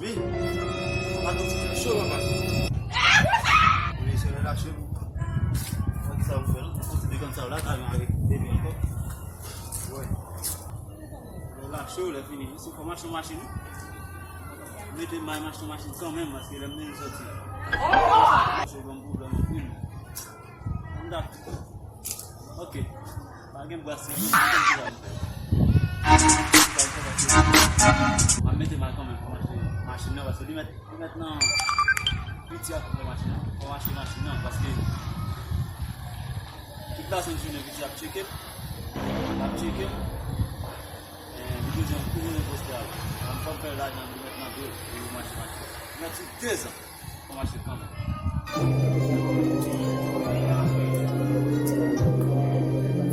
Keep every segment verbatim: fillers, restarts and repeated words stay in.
Wi. Papa, tout ti cho, papa. Wi, se la cho. Mwen ki sa ou fè, non? Mwen kontinye konn sa la, ta yon arete depi ankò. Wi. Lè la cho, lè fini. Si fò m achte yon machin, wi. Mete m al achte yon machin kanmenm, paske lè m vin soti. Cho ban m pwoblèm anpil. M dakò. Ok. Pa gen bras, se pou m mete m al kanmenm pou m achte machin nan, paske li mèt, li mèt nan piti ap fè machin nan. Fò m achte machin nan, paske tout la sent jounen piti ap tcheke m. L ap tcheke m. Eh, li bezwen, li bezwen poste avè m. Fò m fè lajan, li mèt nan do, pou m achte machin nan. Li mèt sou dezan. Kòman se kanmenm?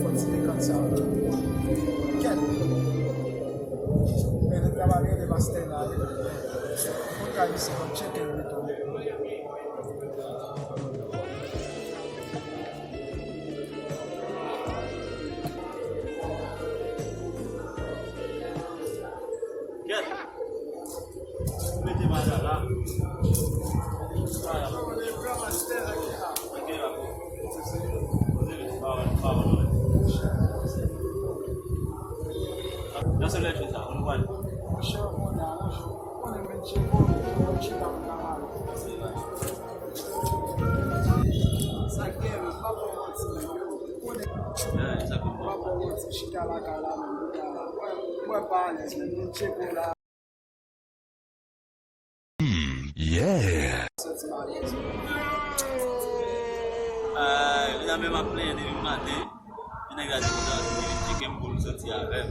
Fò ti dekann sa. Kèt. Men nèg la pa rele pastè la, li. Moun ka di se konn tcheke l pito. Kèt. Mete m a la. Nan sou lè jou sa, nou pral. Sa k gen, m pa pran manti, men yo konnen. Eh, sa k gen. M pa pran manti, chita lakay la, men, mwen, mwen pa alèz, men, m tcheke la. Hmm, yeah. Santi m alèz. Ah, mezanmi, m ap plenyen depi maten. Nèg la di konsa, li vin tcheke m pou l soti avè m.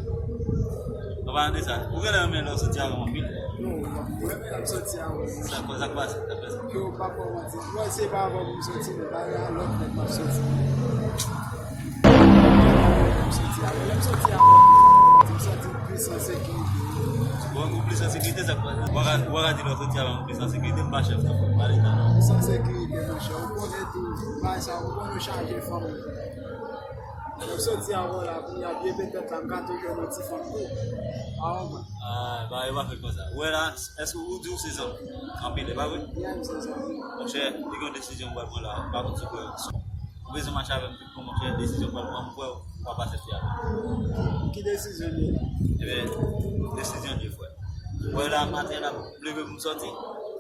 An palan de sa, ou genlè renmen lè w soti avè m anpil. Non, mwen renmen lè m soti avè w. Sa k, sa k pase, sa k pase? Yo, m pa pran manti. Mwen, se pa avè w pou m soti, men pa gen lòt nèg m ap soti. M soti avè w. Lè m soti avè w, m santi m plis an sekirite. Bon, ou plis an sekirite, sa k pase? Ou pa ka, ou pa ka di lè w soti avè m, ou plis an sekirite, m pa chèf nan fòm, pa leta non. Plis an sekirite, monchè. Ou konnen tou, bagay sa, ou konnen w chaje fanm. Lè m soti avè w la, kounye a, byen petèt la, m ka tou jwenn yon ti fanm tou. A, ou konprann? Ah, bagay yo pa fèt konsa. Ou wè la, èske ou di w se zanmi? Anpil, e pa vre? Yeah, m se zanmi. Monchè, li gen yon desizyon m pral pran la, m pa konn si w kwè. Ou bezwen mache avè m tout bon, monchè, desizyon m pral pran, m kwè w ap aksepte avè m. Ki desizyon li ye? Ebyen, desizyon li ye, frè. Ou wè la, maten la, m leve pou m sòti.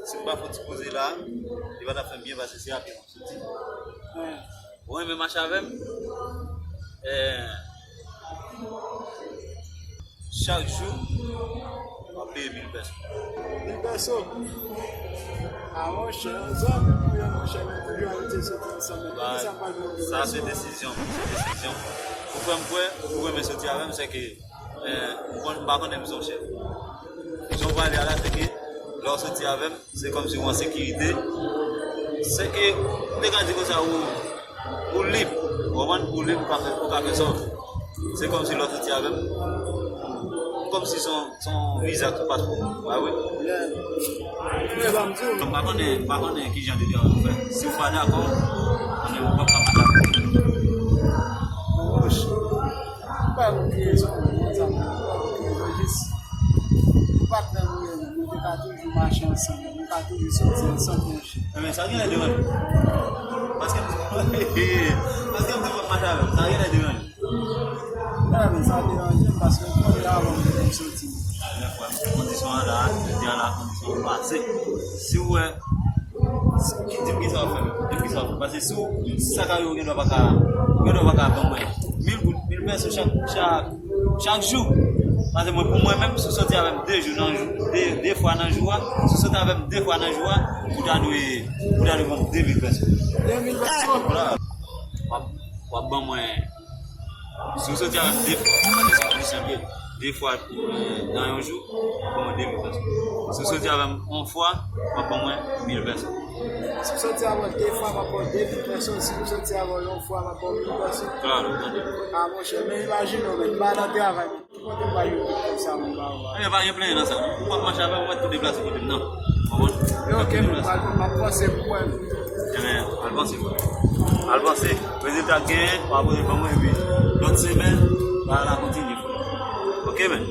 Si m pa fè yon ti poze la, li pa t ap fè m byen, paske se a pye m ap soti. Ou renmen mache avè m? Eh, chak jou, w ap peye mil pèso. Mil pèso? A, monchè, zanmi m ou ye, monchè, nou toujou abitye soti ansanm, men poukisa m pral peye mil pèso? Sa se desizyon m, se desizyon m. Ou fè m kwè, ou renmen soti avè m, se ke Eh, m konn, m pa konnen m se yon chèf. Jan w pale a la, se ke lè w soti avè m, se kòmsi w an sekirite. Se ke, m te ka di konsa, ou, ou lib. Ou konprann? Ou lib, ou ka fè, ou ka fè sa w vle. Se kòmsi lè w soti avè m, kòmsi se yon, se yon viza ki pase pou mwen. Pa vre? Yeah. Mwen pa konnen, m pa konnen ki jan de travay w fè. Si w pa dakò, konnen w p ap ka mache avè m. Monchè. M pa gen rezon, non, zanmi, m pa gen rezon, jis patnè nou ye, nou te ka toujou mache ansanm, nou ka toujou soti ansanm, monchè. Enben, sa genlè deranje w. Paske m, paske m te konn mache avè w, sa genlè deranje w. Non, men sa deranje m, paske m konnen avan m te konn soti. Alè, frè m, kondisyon an la, jodi a la, kondisyon an pase. Si w wè, Ki, di m kisa w ap fè menm? Di m kisa w ap fè. Paske si w, sa k arive w, ou gen dwa pa ka, ou gen dwa pa ka ban mwen mil goud, mil pèso chak, chak, chak jou. Paske mwen, pou mwen menm, si w soti avè m de jou nan jou, de, de fwa nan jou a, si w soti avè m de fwa nan jou a, ou ta dwe, ou ta dwe ban m de mil pèso. De mil pèso? Vwala. W ap, w ap ban mwen Si w soti avè m de fwa, paske se kondisyon l ye, de fwa, eh, nan yon jou, ban mwen de mil pèso. Si w soti avè m yon fwa, w ap ban mwen mil pèso. Si w soti avè m de fwa, m ap ba w de mil pèso. Si w soti avè m yon fwa, m ap ba w mil pèso. Klaro, tande. A, monchè, men imajine w, men, m pa nan travay, men. Ki kote m pral jwenn tout sa moun ba ou a? Ebyen, pa gen plenyen nan sa, non. Ou p ap mache avè m, ou mèt tou deplase kote m nan. Ou konprann? Ebyen, ok, m pral, m ap panse pou mwen. Ebyen, al panse, frè. Al panse. Rezilta k genyen, w a poze l ban mwen, epi lòt semèn, bagay la kontinye, frè. Ok, men.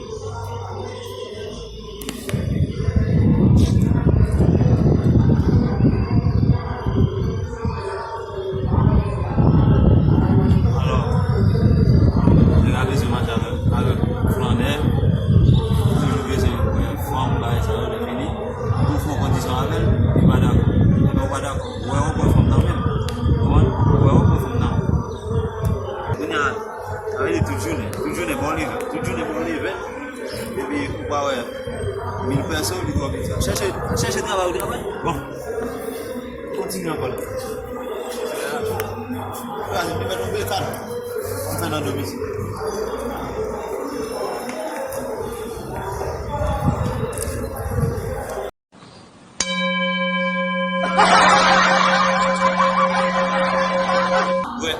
Chèche, chèche travay ou travay. Bon. Kontinye ankò. Gade, li mèt yon bekàn. Ann fè nan do misye. Wè.